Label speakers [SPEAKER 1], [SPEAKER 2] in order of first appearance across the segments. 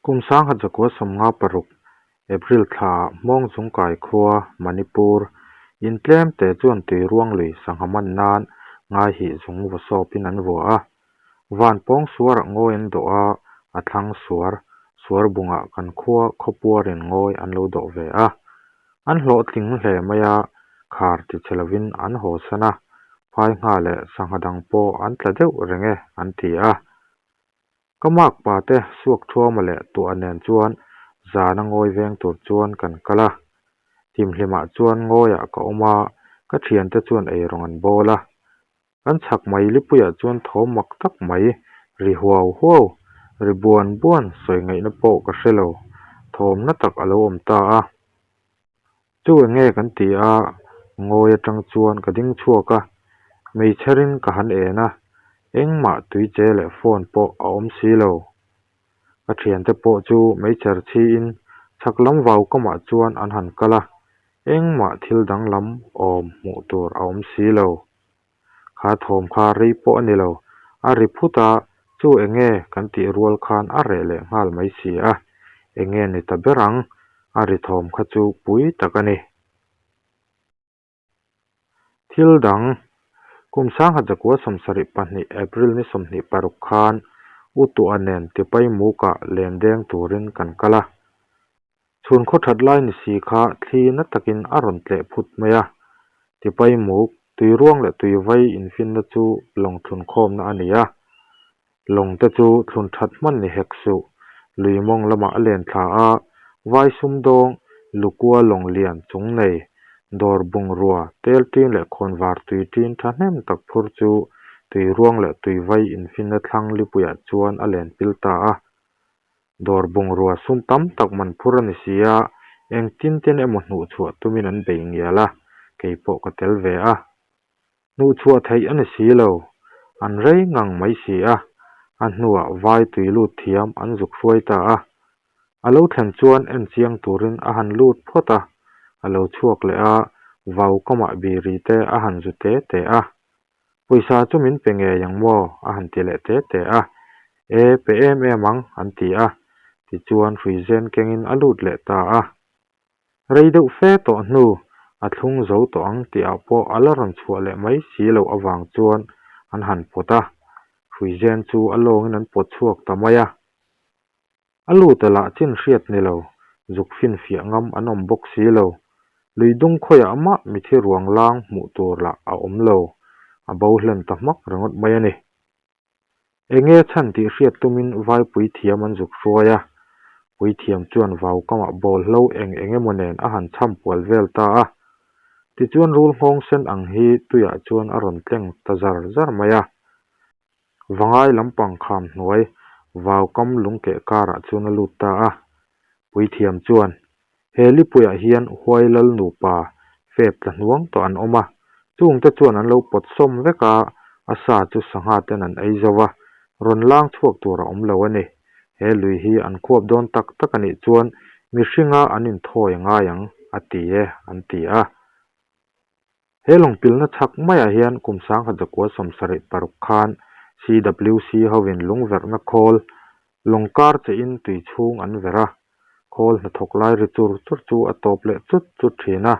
[SPEAKER 1] Kum 1956, April thlaah Hmawngzungkai khua, Manipur, in tlemte chuan tuiruang lui sangha man nan ngaihih zung vaw sawpin an vua a. Van pawng suarah ngawi an dawh a, a thlang suar, suar bungah kan khua khawpuarin ngawi an lo dawh ve a. An hlawhtling hle mai a, khar tichhe lovin an haw san a, phai ngha leh sangha dang pawh an tla deuh reng e an ti a. Ka mak pa te suak thuama leh tuah nen chuan zana ngawi veng tur chuan kan kal a. Timhlimah chuan ngawiah ka awm a, ka thiante chuan eirawng an bawl a. Kan chhak mai lipuiah chuan thawm mak tak mai, ri huau huau, ri buan buan sawi ngaihna pawh ka hre lo, thawm na tak a lo awm ta a. Chu enge kan ti a, ngawi atang chuan ka ding chhuak a, meichherin ka han en a, engmah tuiche leh phone pawh a awm si lo. Ka thiante pawh chu meichher chhiin chhak lam vau kamah chuan an han kal a, engmah thil danglam awm hmuh tur a awm si lo. Kha thawm kha rei pawh a ni lo, a ri phut a, chu enge kan tih rual khan a reh leh nghal mai si a, enge ni ta ber ang, a ri thawm kha chu pui tak a ni. Thil dang, kum 1972 April ni 26 khan U Tuah nen Tipai Mukah len deng turin kan kal a. Chhun khaw that lai ni si kha thli na takin a rawn tleh phut mai a. Tipai muk, tuiruang leh tuivai infinna chu lawng thlun khawmna a ni a. Lawng te chu thlun that hman ni hek suh. Lui mawng lamah a len thla a, vai sumdawng, lukua lawng lian chung nei, dawr bungrua, tel ṭin leh khawnvar tui ṭin thahnem tak phur chu tuiruang leh tuivai infinna thlang lipuiah chuan a len pil ta a. Dawr bungrua sum tam tak man phur a ni si a, engtin ten emaw hnuhchhuah tumin an bei ngial a, kei pawh ka tel ve a. Hnuhchhuah theih a ni si lo, an rei ngang mai si a, a hnuah vai tui lut thiam an zuk hruai ta a. A lo thlen chuan en chiang turin a han lut phawt a, a lo chhuak leh a, vau kamah biri te a han zu te te a. Pawisa chu min pe ngei ang maw? a han ti leh te te a. E, pe em em ang, an ti a. Tichuan hruizen kengin a lut leh ta a. Rei deuh fe tawh hnu, a thlung zo tawh ang tihah pawh a la rawn chhuah leh mai si loh avang chuan an han pawt a. Hruizen chu a lawngin an pawt chhuak ta mai a. A lut a lah chin hriat ni lo, zuk finfiah ngam an awm bawk si lo. Lui dung khawiah mah mithi ruang lang hmuh tur lah a awm lo. A bo hlen ta hmak ringawt mai a ni. Enge chhan tih hriat tumin vai puithiam an zuk hruai a. Puithiam chuan vau kamah bawl hlo eng eng emaw nen a han chham pual vel ta a. Tichuan rul nghawng sen ang hi tuiah chuan a rawn tleng ta zar zar mai a. Vangai lampang kham hnuai vau kam lungkeh karah chuan a lut ta a. Puithiam chuan, He lipuiah hian huai lal nupa fep tla hnuang tawh an awm a, chungte chuan an lo pawt sawm vek a, a sa chu sangha ten an ei zo a, rawn lang chhuak tur a awm lo a ni. He lui hi an khuap dawn tak tak a nih chuan mihringa an inthawi a ngai ang, a ti e, an ti a. He lawngpilna chhak maiah hian kum 1976 khan CWC hovin lungverhna khawl lawng kar chein tui chhung an verh a, khawl hnathawk lai ri chur chur chu a tawp leh chut chut thin a,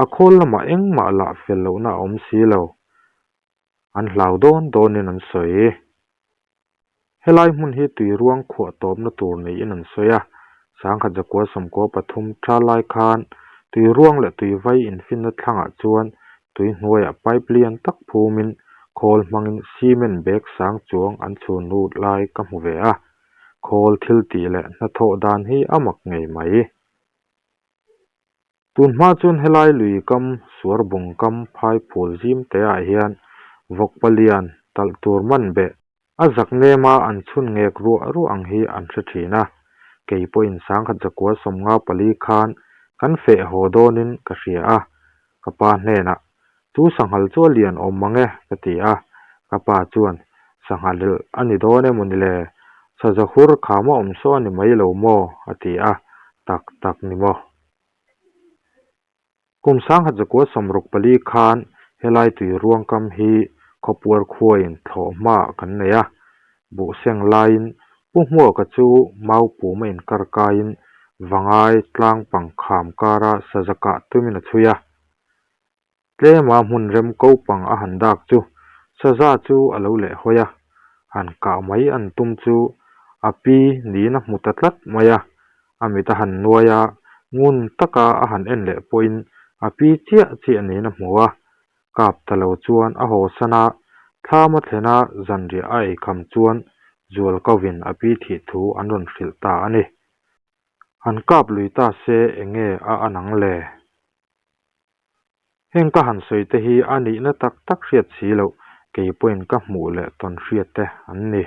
[SPEAKER 1] a khawl lamah engmah lah fel lohna a awm si lo. An hlau dawn dawnin an sawi. Helai hmun hi tui ruang khuah tawpna tur niin an sawi a, 1993 tha lai khan tui ruang leh tui vai infinna thlangah chuan tui hnuaiah pipe lian tak phumin khawl hmangin cement bag sang chuang an chhun lut lai ka hmu ve a, khawl thil tih leh hnathawh dan hi a mak ngei mai. Tun hma chuan helai lui kam suar bung kam phai phul zim te ah hian vawk palian talh tur man beh a zak nem a an chhun ngek ruah ruah ang hi an hre thin a, kei pawhin 1954 khan kan feh haw dawnin ka hria a, ka pa hnenah chu sanghal chu a lian awm mang e ka ti a, ka pa chuan sanghal a ni dawn emaw ni le, saza hur kham a awm saw a ni mai lo maw a ti a, tak tak ni maw. Kum 1964 khan helai tui ruangkam hi khawpuar khuaiin thlawh hmaah kan nei a, buhseng laiin Pu Hmuaka chu mau puma inkar kaiin Vangai tlang pang kham kara saza kah tumin a chhui a. Tlema hmun rem ko pang a han dak chu saza chu a lo leh hawi a, han kah mai an tum chu a pi niin a hmu ta tlat mai a, a mit a han nuai a, ngun taka a han en leh pawhin a pi chiah chiah niin a hmu a, Kap ta lo chuan a haw san a, thlam a thlen a zanriah a eikham chuan zual kovin a pi thih thu an rawn hrilh ta a ni. Han kap lui ta se enge a an ang le? Heng ka han sawi te hi a nihna tak tak hriat si loh, kei pawhin ka hmuh leh tawn hriat te an ni.